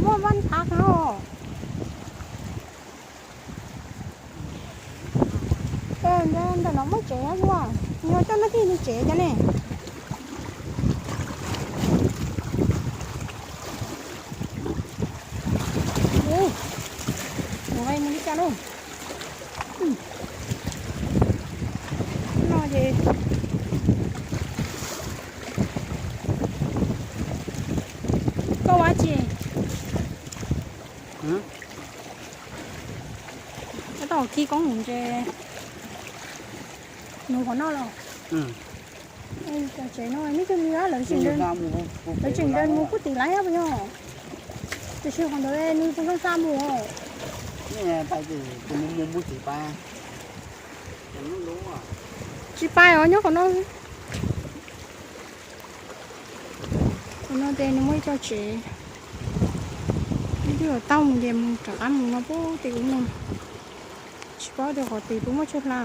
Muaj vaj thab no. Ntawm no muaj tsev ua, yog coj nws tij nws tsev cov ne. Mus li cas lauj? No ces koj ua dab tsi? Koj tau khi koob mus ntses, nug qhov no los? Cov tsev no neb cog li lawv tseem, lawv tseem ntawd mus kuj tim laiv puas yog? Tiam sis qhov ntawd nws puas zoo xa mus? Tsis pais os, nyob qhov no. Qhov no ces nws muaj ib co tsev, twb yuav tau mus ces mus rov qab mus no pub tim ub no. Tsis paub tias qhov tid puas muaj chaw hla.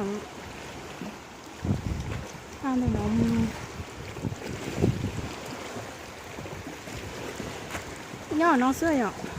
Hla ntawm no mus. Nyob no xwb yom?